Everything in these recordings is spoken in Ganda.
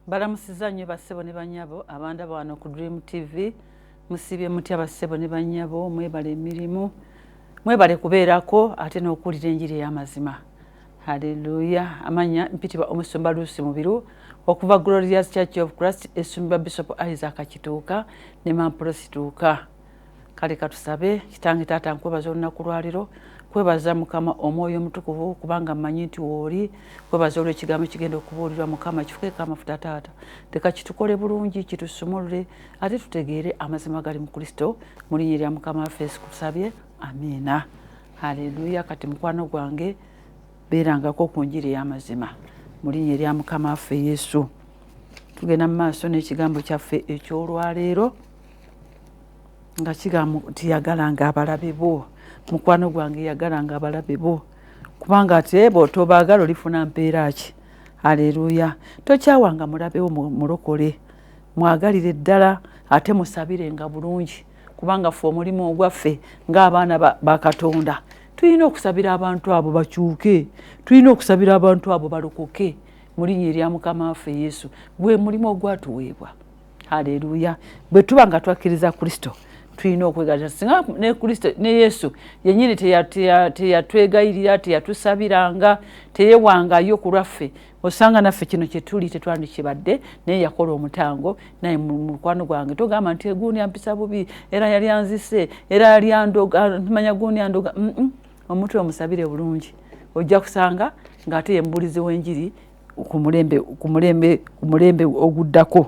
Mbalamusizza nnyo bassebo ne bannyabo abandaba wano ku Dream TV. Musiibye mutya bassebo ne bannyabo? Mwebale emirimu, mwebale kubeerako ate n'okuwulira enjiri ey'amazima. Haleluya. Amanya mpitibwa Omusumba Lucy Mubiru okuva Glorious Church of Christ esumbibwa Bishop Isaac Kituuka ne Mampolo Situuka. Kale katusabe. Kitange taata, nkwebaza olunaku lwaliro, kwebaza Mukama Omwoyo Omutukuvu kubanga mmanyi nti wooli, kwebaza olw'ekigambo ekigenda okubuulirwa. Mukama, kifukeeko amafuta taata, leka kitukole bulungi, kitusumulule ate tutegeere amazima gali mu Kristo. Mu linnya erya Mukama waffe Yesu kusabye, amiina. Haleluya. Kati mukwano gwange, beerangako ku njiri ey'amazima mu linnya erya Mukama waffe Yesu. Tugenda mu maaso n'ekigambo kyaffe eky'olwaleero nga kigamba nti yagalanga abalabe bo. Mukwano gwange, yagalanga abalabe bo, kubanga ate bw'otobaagala olifuna mpeera ki? Aleluya. Tokyawanga mulabewo, mulokole, mwagalire ddala ate musabirenga bulungi, kubanga ffe omulimu ogwaffe ng'abaana ba Katonda tulina okusabira abantu abo bakyuke, tulina okusabira abantu abo balokoke mu linnya erya Mukama waffe Yesu. Gwe mulimu ogwatuweebwa. Haleluya. Bwe tuba nga twakkiriza Kristo, tulina okwegalira. Singa ne Kristo ne Yesu yennyini teyatwegayirira, teyatusabiranga, teyewangayo ku lwaffe, osanga naffe kino kyetuli tetwandikibadde. Naye yakola omutango. Naye mukwano gwange, togamba nti egundi ampisa bubi, era yali anzise, era yali andoga, manya gundi andoga. Omuntu omusabire bulungi, ojja kusanga ng'ate ye mubulizi w'enjiri ku mulembe oguddako.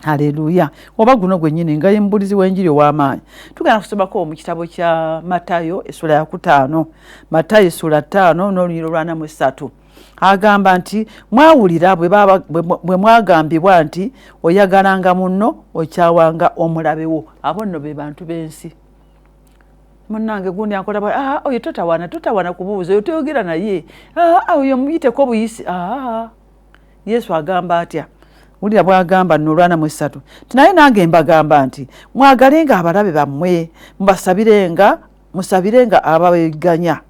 Haleluya. Oba guno gwennyini nga ye mubulizi w'enjiri ow'amaanyi. Tugenda kusomako mu kitabo kya Matayo essula yakutaano, Matayo essula 5 n'olunyiriri olwa 43. Agamba nti mwawulira bwe mwagambibwa nti oyagalanga munno, okyawanga omulabe wo. Abo nno be bantu b'ensi. Munnange gundi ankola, ah, oyo totawaana, totawaana kubuuza oyo, toyogera naye, ah, oyo muyiteko buyisi. Ah, Yesu agamba atya? Wulira bwagamba nno olwa 43 ti naye nange mbagamba nti mwagalenga abalabe bammwe, mubasabirenga, musabirenga ababegganya,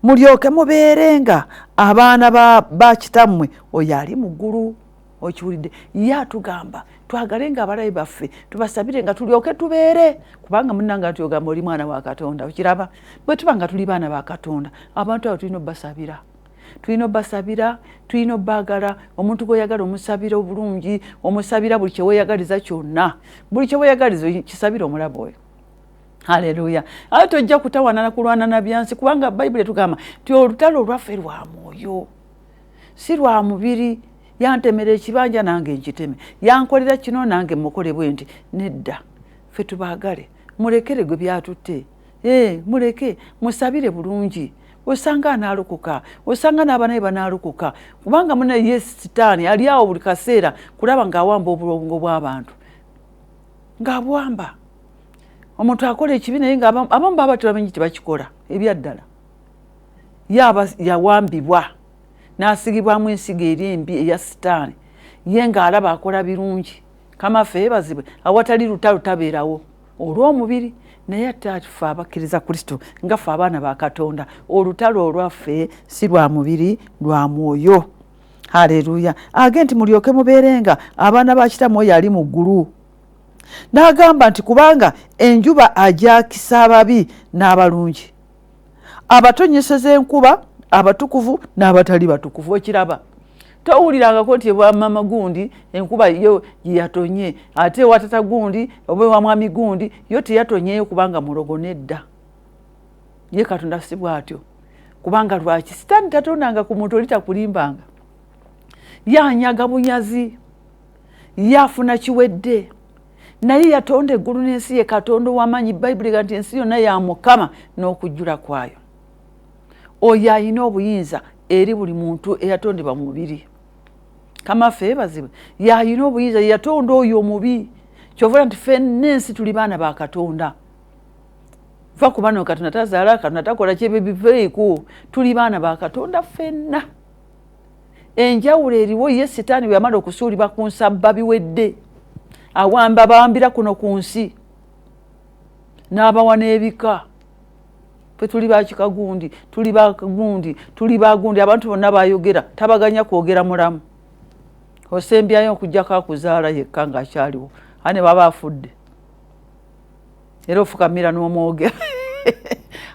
mulyoke mubeerenga abaana ba kitammwe oyo ali mu ggulu. Okiwulidde? Ye atugamba twagalenga abalabe baffe, tubasabire nga tulyoke tubeere, kubanga munnanga nti ogamba oli mwana wa Katonda. Okiraba? Bwe tuba nga tuli baana ba Katonda, abantu abo tulina obbasabira, tulina obbasabira, tulina obbaagala. Omuntu gweyagala omusabira obulungi, omusabira buli kyeweeyagaliza kyonna, buli kyeweeyagaliza kisabira omulaba oyo. Haleluya. Ate tojja kutawaana kulwana na byansi, kubanga Bayibuli etugamba nti olutalo olwaffe lwa mwoyo, si lwa mubiri. Yantemera ekibanja, nange nkiteme, yankolera kino, nange mukole bwe nti. Nedda, ffe tubaagale, mulekere gwe byatutte. Muleke, musabire bulungi, osanga anaalokoka, osanga n'abaana be banaalukuka, kubanga muna ye Sitaani ali awo buli kaseera kulaba ng'awamba obulongo bw'abantu, ng'abwamba. Omuntu akola ekibi, naye nga abamu baba tebamanyi tebakikola ebyaddala. Ye aba yawambibwa n'asigibwamu ensigo eri embi eya Sitaani, ye ng'alaba akola birungi. Kamaffe yeebazibwe, awatali lutalo tabeerawo olw'omubiri. Naye ate ffe abakkiriza Kristo nga ffe abaana ba Katonda, olutalo olwaffe si lwa mubiri, lwa mwoyo. Haleluya. Age nti mulyoke mubeerenga abaana ba kitammwe oyo ali mu ggulu. N'agamba nti kubanga enjuba agyakisa ababi n'abalungi, abatonyeseza enkuba abatukuvu n'abatali batukuvu. Okiraba? Towulirangako nti ewa mama gundi enkuba yo gyeyatonye, ate ewa tata gundi oba ewa mwami gundi yo teyatonyeyo kubanga mulogo. Nedda, ye Katonda si bw'atyo. Kubanga lwaki? Sitaani tatondanga ku muntu oli, takulimbanga, yanyaga bunyazi, yafuna kiwedde. Naye yatonda eggulu n'ensi, ye Katonda ow'amaanyi. Bayibuli ega nti ensi yonna ya Mukama n'okujjula kwayo. Oyo ayina obuyinza eri buli muntu eyatondebwa mu mubiri. Kamaffe yeebazibwe, yayina obuyinza, yatonda oyo omubi. Kyovula nti ffenna ensi tuli baana ba Katonda. Va ku bano, Katonda tazaala, Katonda takola kyebyo, biveeko. Tuli baana ba Katonda ffenna. Enjawulo eriwo, ye Sitaani bwe yamala okusuulibwa ku nsabba, biwedde. Awamba, bawambira kuno ku nsi n'abawa n'ebika. Fe tuli bakika gundi, tuli bagundi, tuli bagundi. Abantu bonna bayogera, tabaganya kwogera mulamu. Osembyayo okujjako akuzaala yekka ng'akyaliwo, ate ne baba afudde era ofukamira n'omwogera.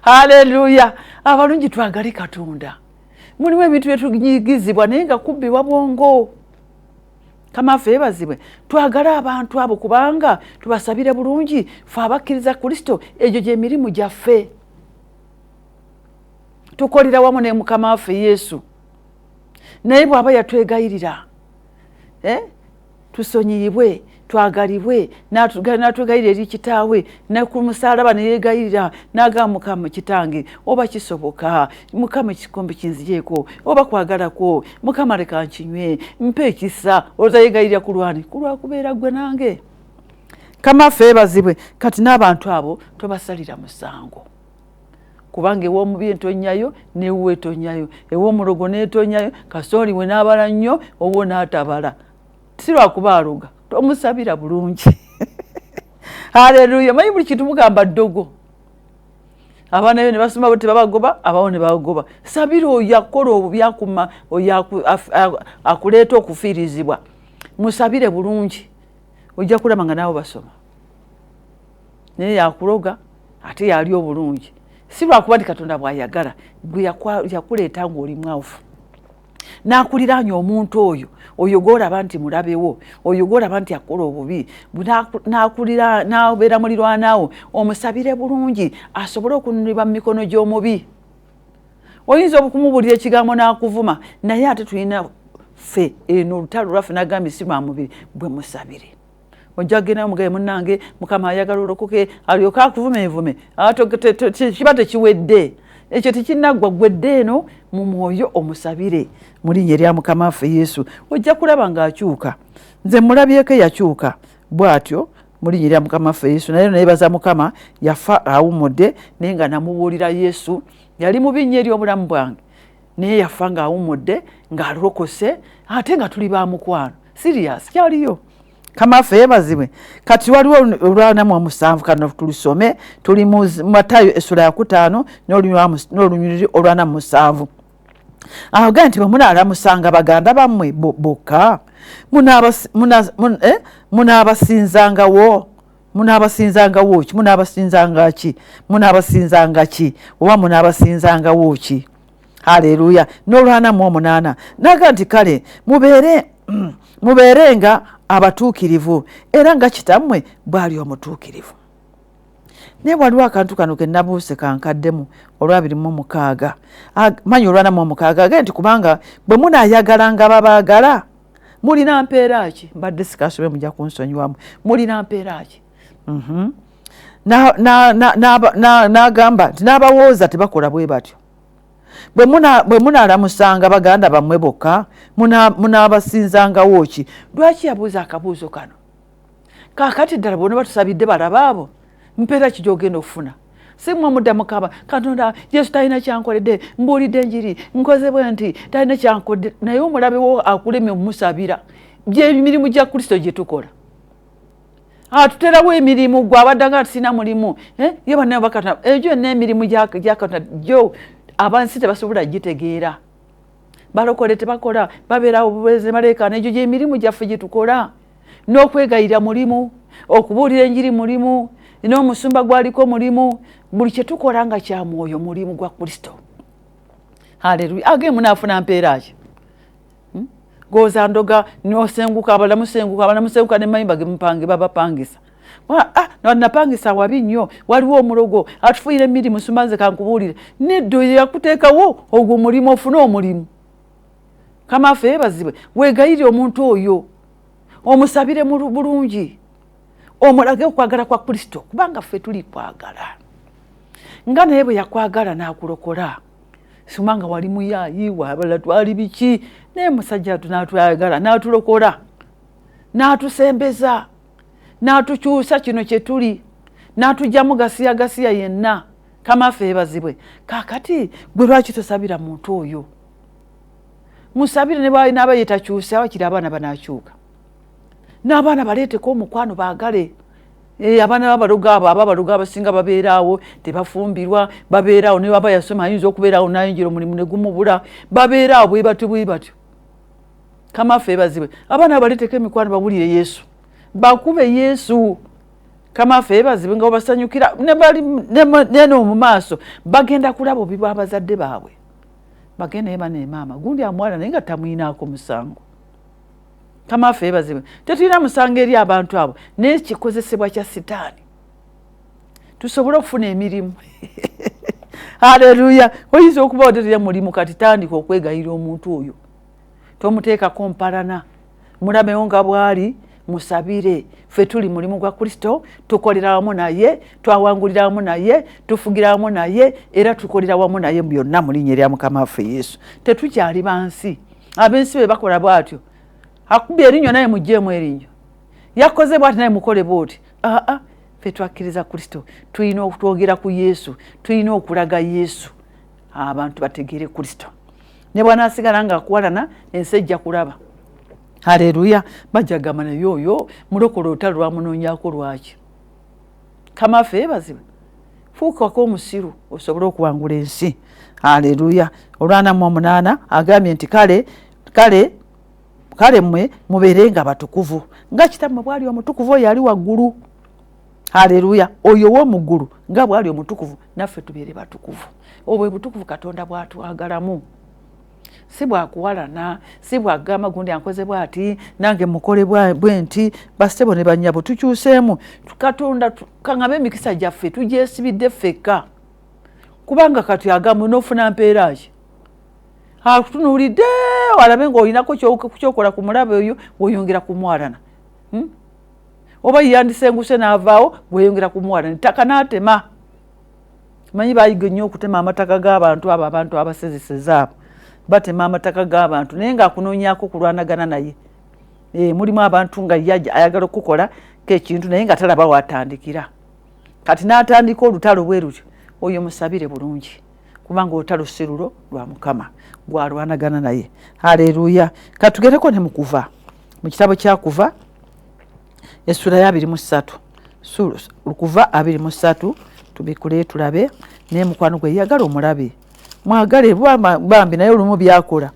Haleluya! Abalungi, twagale Katonda. Mulimu ebintu byetunyigizibwa naye nga kubbibwa bwongo. Kamaffe yebazibwe. Twagale abantu abo kubanga tubasabire bulungi. Fe abakkiriza Kristo, egyo gyemirimu gyaffe, tukolera wamu ne Mukama waffe Yesu. Naye bw'aba yatwegayirira, eh? Tusonyiyibwe, twagalibwe, n'atwegayirira eri Kitaawe, ne ku musaalaba ne yeegayirira n'agamba, "Mukama Kitange, oba kisoboka, Mukama, ekikombe kinzigyeko, oba kwagalako, Mukama, leka nkinywe, mpa ekisa." Olowooza yeegayirira ku lwani? Ku lwakubeera gwe nange. Kama ffe ebazibwe. Kati n'abantu abo tobasalira musango, kubanga ew'omubi entonnyayo, newuwe etonnyayo, ew'omulogo n'etonnyayo, kasooli we n'abala nnyo, owo n'atabala. Si lwakuba aloga, tomusabira bulungi? Haleluya! Manyi buli kintu mugamba ddogo. Abaana be ne basoma bo tebabagoba, abawo ne bagoba. Sabira oyo akola obubi, akuma oyo akuleeta okufiirizibwa, musabire bulungi, ojja kulaba nga naawe basoma. Naye yakuloga ate yali obulungi, si lwakuba nti Katonda bw'ayagala. Gwe yakuleeta ng'oli mwavu, n'akuliraanya omuntu oyo, oyo gw'olaba nti mulabewo, oyo gw'olaba nti akola obubi, n'abeera mulirwanaawo, omusabire bulungi asobole okununulibwa mu mikono gy'omubi. Oyinza okumubuulira ekigambo n'akuvuma, naye ate tulina ffe eno olutalo lwaffe, nagambye si lwa mubiri. Bwe musabire, ojja kugenda mugaye, "Munnange, Mukama ayagala olokoke," alyoke akuvuma envume. Kiba tekiwedde, ekyo tekinnaggwa. Gwedde eno mu mwoyo omusabire mu linnya erya Mukama waffe Yesu, ojja kulaba ng'akyuka. Nze mulabyeko eyakyuka bw'atyo mu linnya erya Mukama waffe Yesu. Naye neebaza Mukama, yafa awummudde, naye nga namubuulira Yesu. Yali mubi nnyo eri obulamu bwange, naye yafa ng'awummudde, ng'alokose, ate nga tuli ba mukwano. Serious, kyaliyo. Kamaffe yebazibwe. Kati waliwo 47, kano tulusome. Tuli mu Matayo essula yakutaano n'olunyiriri 47. Awo nti, "Bwe munaalamusanga baganda bammwe bokka, munaabasinzangawo, munaabasinzangawo ki? Munaabasinzanga ki? Munaabasinzanga ki oba munaabasinzangawo ki?" Haleluya! N'48 naga nti, "Kale mubeerenga abatuukirivu, era nga Kitammwe bw'ali omutuukirivu." Naye waliwo akantu kano ke nabuuse kankaddemu, 26, manyi 46, agee nti, "Kubanga bwe munaayagalanga babaagala, mulina mpeera ki?" Mbadde sikasome, mujja kunsonyiwamu. Mulina mpeera ki? N'agamba nti, "N'abawooza tebakola bwe batyo? Bwe munaalamusanga baganda bammwe bokka, munaabasinzangawo ki?" Lwaki yabuuza akabuuzo kano? Kaakati ddala bona batusabidde, balaba abo, mpeera ki gyogenda okufuna? Si mmwe mudda mukaba, "Katonda, Yesu talina kyankoledde, mbuulidde enjiri, nkoze bwe nti, talina kyankoledde." Naye omulabe wo akulemye omumusabira. Gyemirimu gya Kristo gye tukola, atuterawo emirimu. Gwe abadde nga sina mulimu, eh? Ye bannaye bakatonda, egyo gyonna emirimu gya Katonda gyo abansi tebasobola gitegeera. Balokole tebakola, babeerawo bubeezi, baleekaana. Egyo gyemirimu gyaffe gye tukola. N'okwegayirira mulimu, okubuulira enjiri mulimu, n'omusumba gwaliko mulimu. Buli kyetukola nga kya mwoyo mulimu gwa Kristo. Haleluya! Age munaafuna mpeera ki? Goza ndoga nosenguka, abalala musenguka, abalala musenguka nemayumba gemupange babapangisa. Ah, napangisa wabi nnyo, waliwo omulogo atufuuyira emirimu. Sumba, nze kankubuulire, nedda, oyo yakuteekawo ogwo mulimu, ofune omulimu. Kamaffe yebazibwe. Weegayirire omuntu oyo, omusabire bulungi, omulage okwagala kwa Kristo, kubanga ffe tuli kwagala nga naye bwe yakwagala n'akulokola. Suma nga wali muyaayi, wabalala twali biki, naye musajja atu n'atwagala, n'atulokola, n'atusembeza, n'atukyusa kino kye tuli, n'atugyamu gasiya gasiya yenna. Kamaffe ebazibwe. Kaakati gwe lwaki tosabira muntu oyo? Musabire, ne bwanaaba yetakyuse, awakiri abaana banakyuka, n'abaana baleeteko omukwano, baagale. Abaana babalogo abo, ababalogo abasinga babeeraawo tebafumbirwa, babeeraawo. Ne baba yasoma, ayinza okubeeraawo nayingira omulimu ne gumubula. Babeeraawo bwe batyo bwe batyo. Kamaffe ebazibwe. Abaana baleeteko emikwano bawulire Yesu, bakube Yesu. Kamaffe ebazibwe nga obasanyukira neno mu maaso bagenda kulaba obubi bw'abazadde baabwe, bagenda naye bane maama gundi amwala naye nga tamuyinaako musango. Kamaffe ebazibwe, tetulina musango eri abantu abo, naye kikozesebwa kya sitaani tusobole okufuna emirimu. Haleluya! Oyinza okuba otetera mulimu, kati tandika okwegayira omuntu oyo, tomuteekako mpalana, mulabewo nga bwali, musabire. Ffe tuli mulimu gwa Kristo, tukolera wamu naye, twawangulira wamu naye, tufugira wamu naye, era tukolera wamu naye byonna mu linnya erya Mukama waffe Yesu. Tetukyali bansi. Ab'ensi be bakola bwatyo, akubye erinnyo naye muggyemu erinnyo, yakoze bwati naye mukole bwoti. Aa, ffe twakkiriza Kristo, tulina okutwogera ku Yesu, tulina okulaga Yesu, abantu bategeere Kristo. Ne bwanaasigala nga akuwalana, ensi ejja kulaba. Haleluya! Bajja gamba naye oyo mulokola olutalo lwamunoonyako lwaki? Kamaffe ebazibwe, fuukako omusiru osobole okuwangula ensi. Haleluya! 48 agambye nti kale kale kale mmwe mubeere nga batukuvu nga kitammwe bwali omutukuvu oyo ali waggulu. Haleluya! Oyo ow'omu ggulu nga bwali omutukuvu, naffe tubeere batukuvu. Obwo butukuvu Katonda bwatwagalamu, si bwakuwalana, si bwagamba gundi ankoze bwati nange mukole bwe nti. Bassebo ne bannyabo, tukyuseemu. Katonda kaŋŋabe emikisa gyaffe tugyesibidde ffekka, kubanga kati agamba n'ofuna mpeera ki? Akutunuulidde alabe ng'olinako kyokola ku mulabe oyo, weyongera kumwalana. Oba yandisenguse n'avaawo, weyongera kumwalana. Ettaka n'atema, manyi bayiga nnyo okutema amataka g'abantu abo, abantu abasezeseza abo batema amataka g'abantu, naye ng'akunoonyaako kulwanagana naye. Mulimu abantu nga ye ayagala okukola kekintu naye nga talaba watandikira, kati n'atandika olutalo bwe lutyo. Oyo musabire bulungi, kubanga olutalo si lulo, lwa Mukama gwalwanagana naye. Haleluya! Katugereko ne mukuva mu kitabo kya Kuva essula ya 23, Kuva 23, tubikule tulabe. Naye mukwano gwe yagala omulabe, mwagale bambi, naye olumu byakola.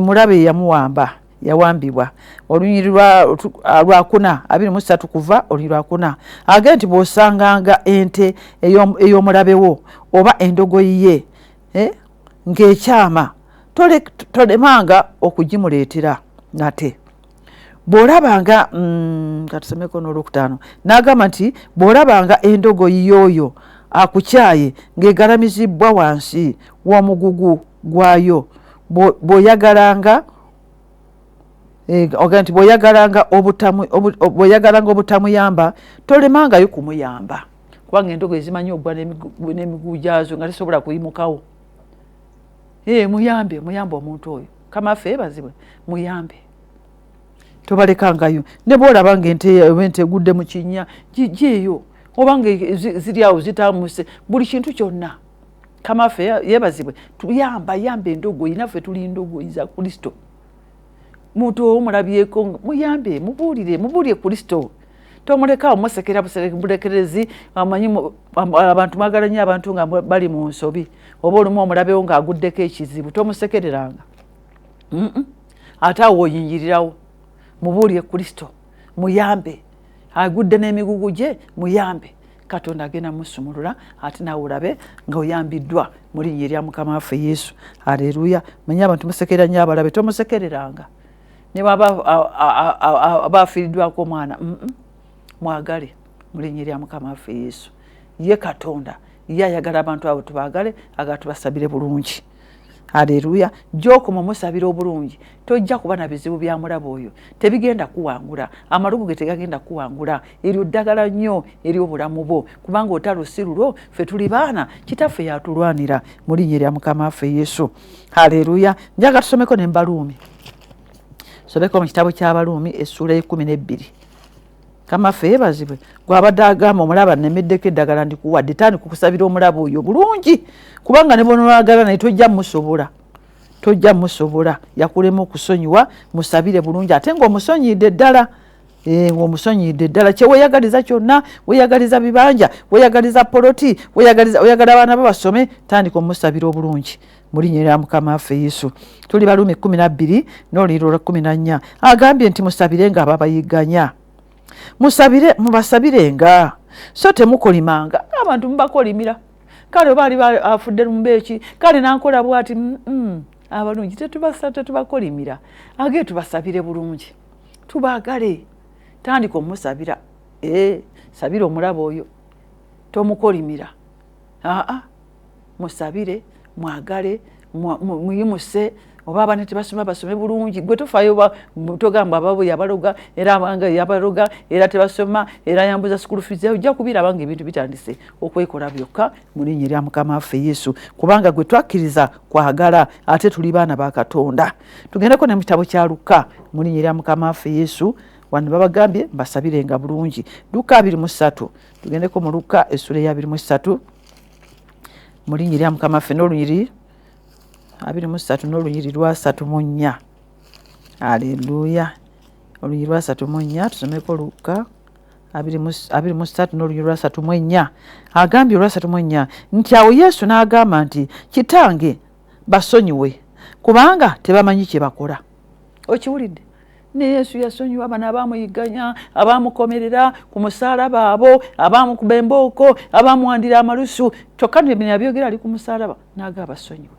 Mulabe yamuwamba, yawambibwa. Olunyiri lwakuna, 23 Kuva, olunyiri lwakuna, agee nti bw'osanganga ente ey'omulabewo oba endogoyi ye ng'ekyama, tolemanga okugimuleetera nate. Bw'olabanga katusomeko n'olwokutaano, n'agamba nti bw'olabanga endogoyi y'oyo akukyaye ng'egalamizibbwa wansi w'omugugu gwayo, bw'oyagalanga oga nti bw'oyagalanga obutamuyamba, tolemangayo kumuyamba, kubanga endogoyi zimanyi ogwa n'emigugu gyazo nga tesobola kuyimukawo. Muyambe, muyambe omuntu oyo. Kamaffe ebazibwe, muyambe, tobalekangayo. Ne bwolaba nga ente egudde mu kinnya, gyeyo, oba nga ziri awo zitambuse, buli kintu kyonna. Kamaffe yebazibwe, tuyamba, yamba endogoyi. Naffe tuli ndogoyi za Kristo. Muntu omulabyeko, muyambe, mubuulire, mubuulire Kristo. Tomulekaawo musekera bulekerezi. Amanyi abantu mwagala nnyo abantu nga bali mu nsobi, oba olumu omulabewo ng'aguddeko ekizibu, tomusekereranga. Ate awo oyingirirawo, mubuulire Kristo, muyambe agudde n'emigugu gye, muyambe. Katonda agenda musumulula, ate naawe olabe nga oyambiddwa mu linnya erya Mukama waffe Yesu. Aleluya! Manyi abantu musekerera nnyo abalabe, tomusekereranga ne bwaba aba afiiriddwako omwana. Mwagale mu linnya erya Mukama waffe Yesu. Ye Katonda ye ayagala abantu abo tubaagale, agala tubasabire bulungi. Aleluya! Gyokoma omusabira obulungi, tojja kuba na bizibu bya mulaba oyo, tebigenda kuwangula, amalugu ge tegagenda kuwangula. Eryo ddagala nnyo ery'obulamu bwo, kubanga otalo si lulwo, ffe tuli baana, kitaffe yatulwanira mu linnya erya Mukama waffe Yesu. Haleluya! Njaga tusomeko ne Mbaluumi, someko mu kitabo ky'Abaluumi essuula 12. Kamaffe yebazibwe. Gwabadde agamba omulaba nemeddeko eddagala ndikuwadde, tandika okusabira omulaba oyo bulungi, kubanga ne bwonolagala naye tojja musobola, tojja musobola. Yakulema okusonyiwa, musabire bulungi, ate ng'omusonyiyidde ddala, ng'omusonyiyidde ddala. Kyeweyagaliza kyonna, weyagaliza bibanja, weyagaliza poloti, weyagaliza, oyagala abaana bo basome, tandika omusabira obulungi Mu linnya lya Mukama waffe Yesu. Tuli Baluumi 12 n'olunyiriri olwa 14. Agambye nti musabirenga ababayigganya, musabire, mubasabirenga, so temukolimanga. Abantu mubakolimira, kale oba ali afudde lumbeeki, kale nankola bwati. Abalungi tetubakolimira, age tubasabire bulungi, tubaagale. Tandika omusabira, sabira omulaba oyo, tomukolimira. Aa, musabire, mwagale, muyimuse. Oba abaana tebasoma, basome bulungi. Gwe tofaayo, togamba ababo yabaloga, era abanga yabaloga, era tebasoma, era yambuza school fees. Ojja kubiraba nga ebintu bitandise okwekola byokka mu linnya erya Mukama waffe Yesu, kubanga gwe twakkiriza kwagala, ate tuli baana ba Katonda. Tugendeko ne mu kitabo kya Lukka, mu linnya erya Mukama waffe Yesu. Wano babagambye mbasabirenga bulungi. Lukka 23, tugendeko mu Lukka essula eya 23, mu linnya erya Mukama waffe, n'olunyiri 23 n'olunyiri lwa 34. Aleluya! Olunyiri lwa 34, tusomeko Lukka 23 n'olunyiri lwa 34. Agambye olwa 34 nti, awo Yesu n'agamba nti, "Kitange, basonyiwe, kubanga tebamanyi kye bakola." Okiwulidde? Ne Yesu yasonyiwa bano abamuyigganya, abamukomerera ku musaalaba, abo abamukuba embooko, abamuwandira amalusu. Kyokka bino yabyogera ali ku musaalaba, n'agamba basonyiwe,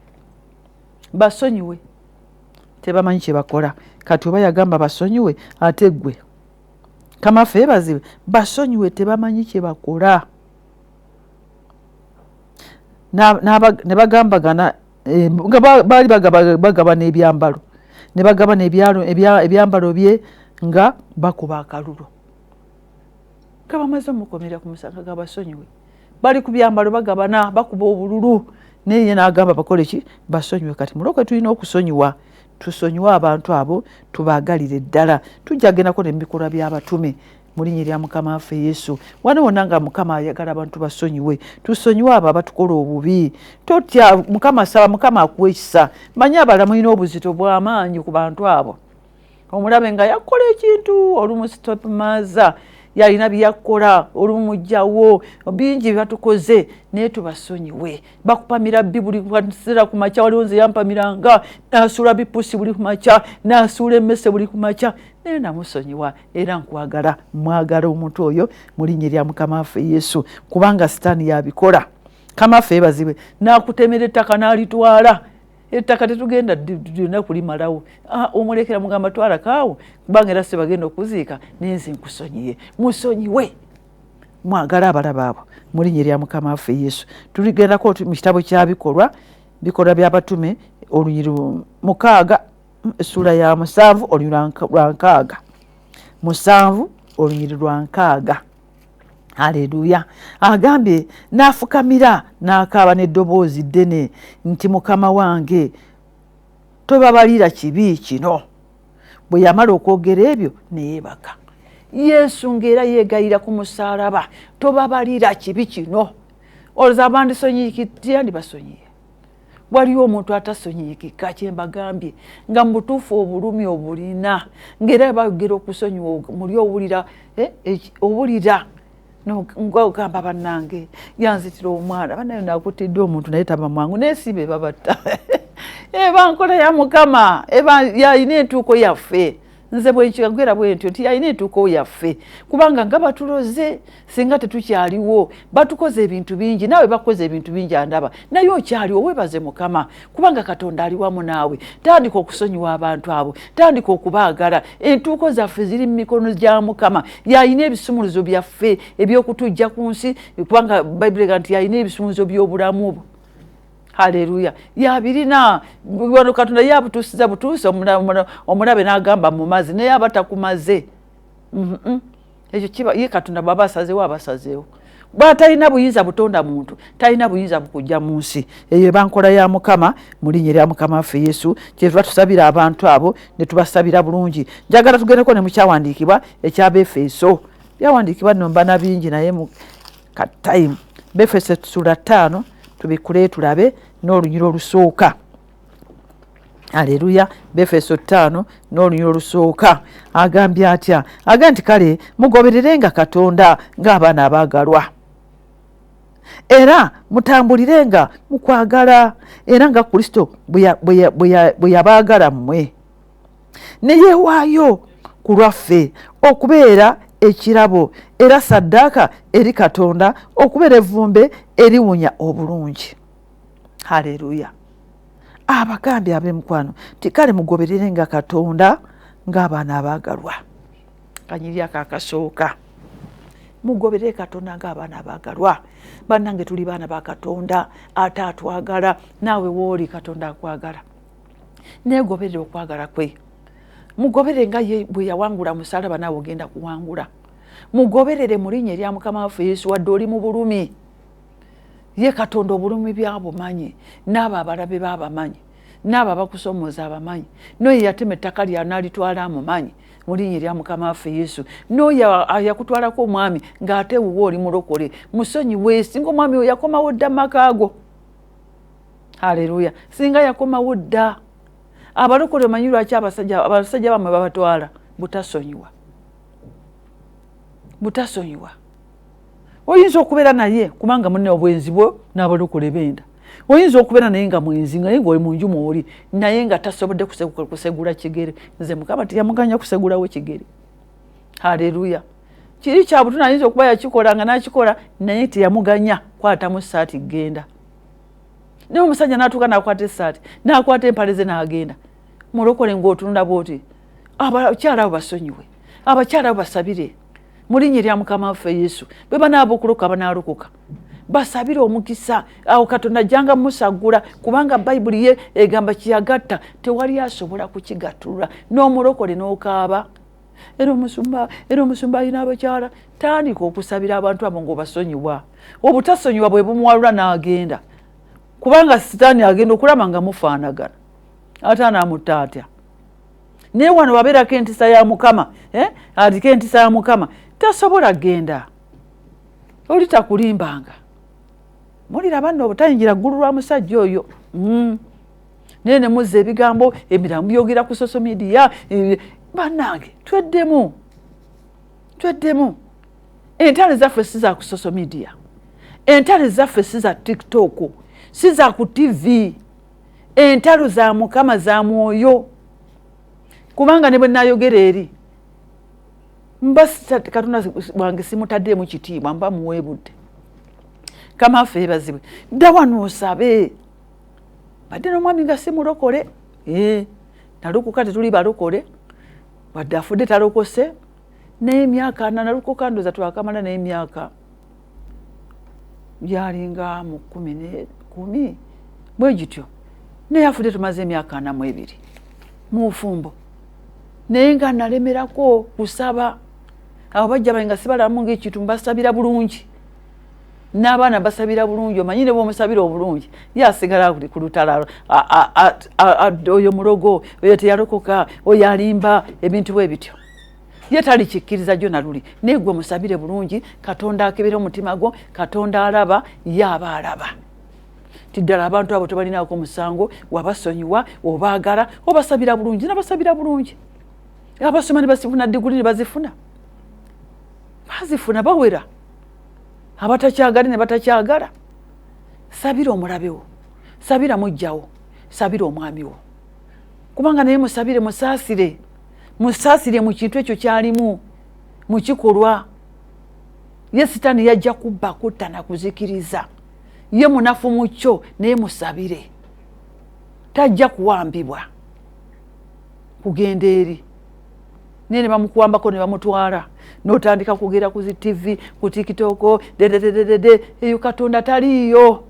basonyiwe, tebamanyi kye bakola. Kati oba yagamba basonyiwe, ate ggwe? Kamafe bazibe, basonyiwe, tebamanyi kye bakola. Ne bagambagana nga baali bagabana ebyambalo, ne bagabana ebyambalo bye nga bakuba akalulu, nga bamaze omukomerera ku musanga, ga basonyiwe. Bali ku byambalo bagabana, bakuba obululu, naye ye n'agamba bakole ki? Basonyiwe. Kati mulokwe tulina okusonyiwa, tusonyiwe abantu abo, tubaagalire ddala. Tujja gendako ne mubikolwa by'abatume, mu linnya erya Mukama waffe Yesu. Wano wonna nga Mukama ayagala abantu basonyiwe. Tusonyiwe abo abatukola obubi. Totya Mukama, saba Mukama akuwa ekisa. Manyi abalala mulina obuzito bw'amaanyi ku bantu abo. Omulabe nga yakola ekintu, olumu stepmother yalina byeyakola, olumugjawo, bingi byebatukoze, naye tubasonyiwe. Bakupamira bbi buli kaseera ku makya. Waliwo nze yampamiranga, nasuula bipusi buli kumakya, nasuula emmese buli kumakya, naye namusonyiwa era nkwagala, mwagala omuntu oyo mu linnya erya Mukama waffe Yesu, kubanga Sitaani yabikola. Kama waffe ebazibwe. Nakutemera ettaka n'alitwala, ettaka tetugenda lyonna kulimalawo. Omulekera, mugamba twalakaawo, kubanga era sebagenda okuziika, nenze nkusonyiye. Musonyiwe, mwagala abalaba abo mu linnya erya Mukama waffe Yesu. Tuligendako mu kitabo kya Bikolwa byabatume, olunyiri 6, essuula ya 7, olunyiri lwa 67, olunyiri lwa 60. Aleluya! Agambye n'afukamira n'akaaba n'eddoboozi ddene nti, "Mukama wange, tobabalira kibi kino." Bwe yamala okwogera ebyo, neyeebaka. Yesu ng'era yeegayira ku musaalaba, "Tobabalira kibi kino." Olowooza abandisonyiyikitiyandibasonyiye? Waliwo omuntu atasonyiyikika. Kyembagambye nga mu butuufu obulumi obulina, ng'era bayogera okusonyiwa, muli owulira, owulira ngagamba, "Bannange, yanzitira omwana, bannaye nakutiddwa omuntu." Naye taba mwangu, naye si be babatta. Eba nkola ya Mukama, eba yalina entuuko yaffe. Nze bwenkigera bwe ntyo nti yalina entuuko yaffe, kubanga nga batuloze singa tetukyaliwo. Batukoze ebintu bingi, naawe bakoze ebintu bingi, andaba naye okyaliwo, webaze Mukama, kubanga Katonda ali wamu naawe. Tandika okusonyiwa abantu abo, tandika okubaagala. Entuuko zaffe ziri mu mikono gya Mukama. Yalina ebisumuluzo byaffe ebyokutujja ku nsi, kubanga Bayibuli ega nti yalina ebisumuluzo by'obulamu obwo. Haleluya! Yabirina wano. Katonda yabutuusiza butuusi, omulabe n'agamba mumaze, naye aba takumaze. Ekyo kiba ye Katonda bwaba asazeewo, aba asazeewo. Bwatalina buyinza butonda muntu, talina buyinza bukujja mu nsi. Eyo eba nkola ya Mukama, mu linnya erya Mukama waffe Yesu. Kyetuba tusabira abantu abo, ne tubasabira bulungi. Njagala tugendeko ne mukyawandiikibwa ekyabefeso. Byawandiikibwa nno mbana bingi, naye mu katime. Befeso sula 5, tubikule tulabe n'olunyiro olusooka. Aleluya! Befeso 5 n'olunyiro olusooka agambye atya? Agambye nti, "Kale mugobererenga Katonda ng'abaana abaagalwa." Era mutambulirenga mu kwagala, era nga Kristo bwe yabaagala mmwe, ne yeewaayo ku lwaffe okubeera ekirabo era saddaaka eri Katonda, okubeera evvumbe eriwunya obulungi. Haleluya! Abagambye ab'emikwano nti kale mugoberere nga Katonda ng'abaana abaagalwa. Kanyiri ako akasooka, mugoberere Katonda ng'abaana abaagalwa. Bannange, tuli baana ba Katonda, ate atwagala. Naawe wooli Katonda akwagala, neegoberere okwagala kwe. Mugoberere nga ye bwe yawangula musalaba, naawe ogenda kuwangula. Mugoberere mu linnya erya Mukama waffe Yesu, wadde oli mu bulumi. Ye Katonda obulumi byabumanyi, n'abo abalabe baabamanyi, n'abo abakusomooza abamanyi, n'oyo yatema ettaka lya n'alitwala amumanyi, mu linnya erya Mukama waffe Yesu. N'oyo yakutwalako omwami ng'ate wuwe oli mulokole, musonyiwe. Singa omwami oyo yakomawo dda mu Haleluya! Singa yakomawo dda. Abalokole, omanyi lwaki abasajja bamwe babatwala? Butasonyiwa, butasonyiwa. Oyinza okubeera naye kubanga munne obwenzi bwo n'abalokole benda. Oyinza okubeera naye nga mwenzi, naye ngaoli mu nju mwoli naye nga tasobodde kusegula kigere. Nze Mukama teyamuganya kusegulawo kigere. Haleluya! Kiri kyabutu, ayinza okuba yakikola nga nakikola, naye teyamuganya kwatamu saati genda. Naye omusajja natuuka nakwata esaati, nakwata empale ze, n'agenda. Mulokole ng'otunula bwoti, abakyala abo basonyiwe, abakyala abo basabire mu linnya erya Mukama waffe Yesu. Bwe banaaba okulokoka, banaalokoka. Basabire omukisa. Awo Katonda ajjanga musaggula, kubanga Bayibuli ye egamba kiyagatta tewali asobola kukigattulula. N'omulokole n'okaaba, era omusumba, era omusumba alina abakyala. Tandika okusabira abantu abo ng'obasonyiwa. Obutasonyiwa bwe bumuwalula n'agenda, kubanga Sitaani agenda okulaba nga mufaanagana, ate anaamutta atya? Naye wano wabeerako entiisa ya Mukama, eh? Aliko entiisa ya Mukama, tasobola genda. Oli takulimbanga. Muliraba nno obutayingira ggulu lwa musajja oyo. Naye ne muzza ebigambo emirala mubyogera ku social media. Bannange, tweddemu, tweddemu. Entalo zaffe si za ku social media, entalo zaffe si za TikTok, si za ku TV. Entalo za Mukama, za mwoyo. Kubanga ne bwe nayogera eri mba Katonda wange simutaddeemu kitiibwa, mba muweebudde. Kama affe ebazibwe. Dda wano osabe. Badde n'omwami nga si mulokole, nalokoka, tetuli balokole. Wadde afudde talokose, naye emyaka 40 nalokoka, ndoza twakamala naye emyaka gyalinga mu 11 bwe gityo, naye afudde tumaze emyaka 42 mu bufumbo. Naye nga nalemerako kusaba. Abo bajja bange nga sibalamu ngaekintu, mbasabira bulungi, n'abaana basabira bulungi. Omanyi ne bwomusabira obulungi, ye asigala ku lutalalo. Oyo mulogo, oyo teyalokoka, oyo alimba, ebintu bwe bityo. Ye talikikkiriza gyo naluli. Naye gwe musabire bulungi, Katonda akebere omutima gwo. Katonda alaba, ye aba alaba ti ddala abantu abo tebalinaako musango. Wabasonyiwa, obaagala, obasabira bulungi. Nabasabira bulungi, abasoma ne basifuna diguli, ne bazifuna, bazifuna bawera. Abatakyagala ne batakyagala. Sabira omulabewo, sabira mujjawo, sabira omwami wo, kubanga naye musabire, musaasire, musaasire mu kintu ekyo kyalimu, mu kikolwa. Ye Sitaani yajja kubba, kutta na kuzikiriza. Ye munafu mu kyo, naye musabire, tajja kuwambibwa kugenda eri. Naye ne bamukuwambako ne bamutwala, n'otandika kugera ku zi TV, ku TikTok, dedededede. Eyo Katonda taliiyo.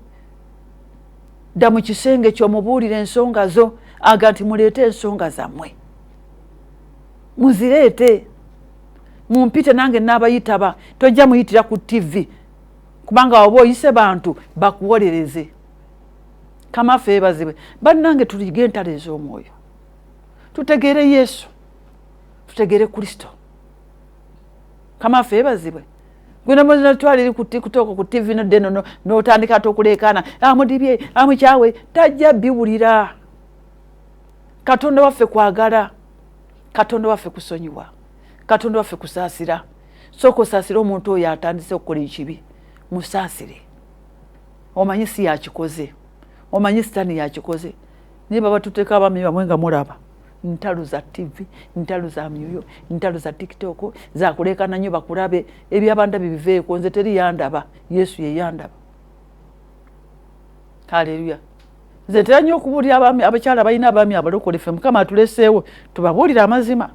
Dda mu kisenge kyomubuulira ensonga zo. Aga nti muleete ensonga zammwe, muzireete, mumpite nange naabayitaba. Tojja muyitira ku TV, kubanga oba oyise bantu bakuwolereze. Kamafe ebazibwe. Bannange, tulige entalo ez'omwoyo, tutegeere Yesu, tutegeere Kristo. Kamafe ebazibwe. Gwenatwala eri ku TikTok, ku TV, nodde notandika ate okuleekaana, amudibye, amukyawe, tajja biwulira. Katonda waffe kwagala, Katonda waffe kusonyiwa, Katonda waffe kusaasira. Sooka osaasire omuntu oyo atandise okukola ekibi, musaasire. Omanyi si yakikoze, omanyi sitaani yakikoze, naye baba tuteeka abaami bamwe nga mulaba ntalo za TV, ntalo za myoyo, ntalo za TikTok, zakuleekana nnyo bakulabe. Ebyabandabi biveeko, nze teri yandaba, Yesu ye yandaba. Haleluya. Nze ntera nnyo okubuulira abaami, abakyala balina abaami abalokole, ffe Mukama atuleseewo tubabuulire amazima.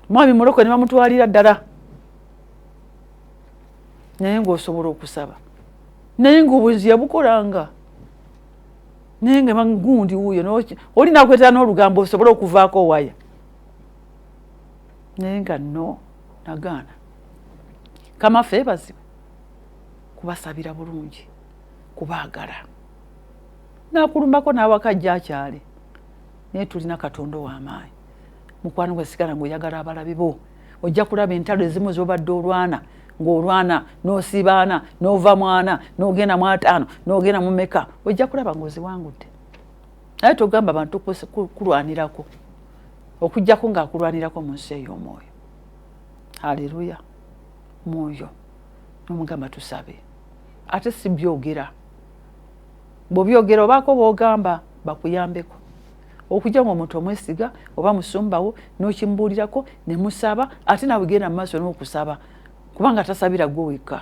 Mwami mulokole ne bamutwalira ddala, naye ng'osobola okusaba, naye ng'obwenzi yabukolanga, naye nga gundi wuuyo oli nakwetera n'olugambo osobole okuvaako waya, naye nga no nagaana. Kamafe ebazibe kubasabira bulungi, kubaagala, nakulumbako n'awaka ajja akyale, naye tulina Katonda ow'amaanyi. Mukwano gwe, sigala ng'oyagala abalabi bo. Ojja kulaba entalo ezimu z'obadde olwana, ng'olwana n'osiibaana n'ova mwana n'ogenda mu 50 n'ogenda mu meka, ojja kulaba ng'oziwangudde. Naye togamba bantu kulwanirako, okugjako ng'akulwanirako mu nsi ey'omwoyo. Haleluya. Mwoyo nomugamba tusabe, ate si byogera. Bw'obyogera obaako bw'ogamba bakuyambeko, okujja nga omuntu omwesiga oba musumbawo n'okimubuulirako ne musaba, ate naawe genda mu maaso n'okusaba, kubanga tasabira gwe wekka.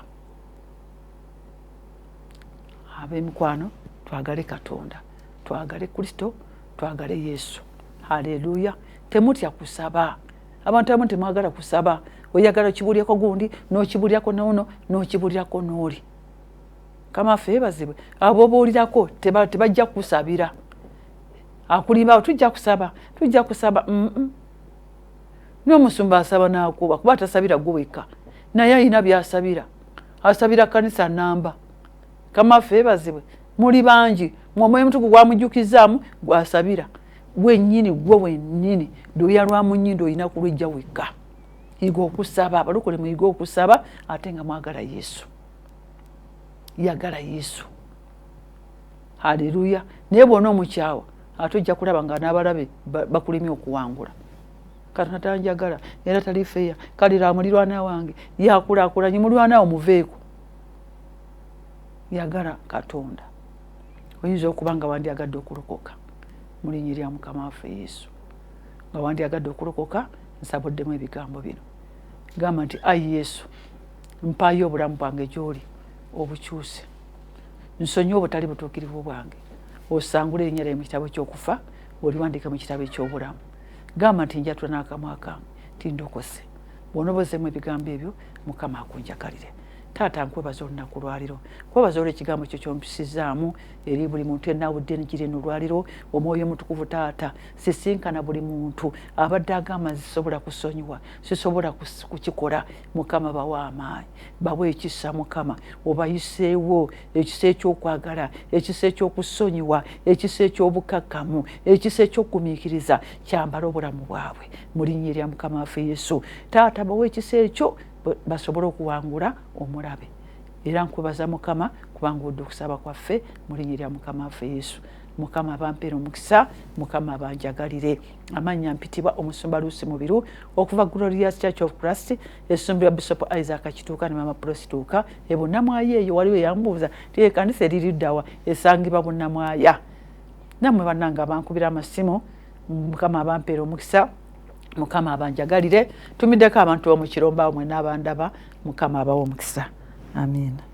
Ab'emikwano, twagale Katonda, twagale Kristo, twagale Yesu. Haleluya. Temutya kusaba. Abantu abamu temwagala kusaba, oyagala okibulyako gundi n'okibulyako noono n'okibulyako n'oli. Kamafe ebazibwe, abo obuulirako tebajja kukusabira. Akulimba, tujja kusaba, tujja kusaba. N'omusumba asaba n'akuba, kuba tasabira gwe wekka, naye alina byasabira, asabira kanisa namba. Kamafe ebazibwe, muli bangi, omwoyo mutuku gwamujjukizaamu gwasabira gwennyini, gwe wennyini luya lwa munyindo olina kulujja wekka. Yiga okusaba, abalokole muyiga okusaba, ate nga mwagala Yesu, yagala Yesu. Haleluya. Naye bwona omukyawa, ate ojja kulaba nga n'abalabe bakulemye okuwangula. Katonda tanjagala, era tali feya, kalira mulirwana wange yakulaakulanye, mulwana wo muveeko. Yagala Katonda. Oyinza okuba nga wandyagadde okulokoka mu linnya erya Mukama waffe Yesu, nga wandyagadde okulokoka, nsabuddemu ebigambo bino. Gamba nti, ayi Yesu, mpaayo obulamu bwange gy'oli, obukyuse, nsonyiwe obutali butuukirivu bwange, osangule erinnya lyange mu kitabo ky'okufa, oliwandiike mu kitabo eky'obulamu. Gamba nti, njatula n'akamwa kange nti ndokose. Bw'onobozeemu ebigambo ebyo, Mukama akunjagalire. Taata, nkwebaza olunaku lwaliro, kwebaza olw'ekigambo kyo kyompisizaamu eri buli muntu enawudde enjiri eno olwaliro. Omwoyo Omutukuvu, Taata, sisinkana buli muntu abadde agamba nzisobola kusonyiwa, sisobola kukikola. Mukama, bawa amaanyi, bawa ekisa. Mukama, obayiseewo ekisa ekyokwagala, ekisa ekyokusonyiwa, ekisa ekyobukakkamu, ekisa ekyokugumiikiriza, kyambala obulamu bwabwe mu linnya erya Mukama waffe Yesu. Taata, bawa ekisa ekyo basobole okuwangula omulabe. Era nkwebaza Mukama kubanga odde okusaba kwaffe mu linnya erya Mukama waffe Yesu. Mukama abampeera omukisa, Mukama abanjagalire. Amannya mpitibwa Omusumba Lusi Mubiru okuva Glorious Church of Christ, essumbirwa Bishop Isaac Kituuka ne Mama Prosituuka ebunnamwaya. Eyo waliwo eyambuuza ti ekanisa eririddawa? Esangibwa Bunnamwaya. Nammwe bannange abankubira amasimu, Mukama abampeera omukisa, Mukama abanjagalire. Tumiddeko abantu b'omu Kiromba awo mwena abandaba, Mukama abawa omukisa. Amiina.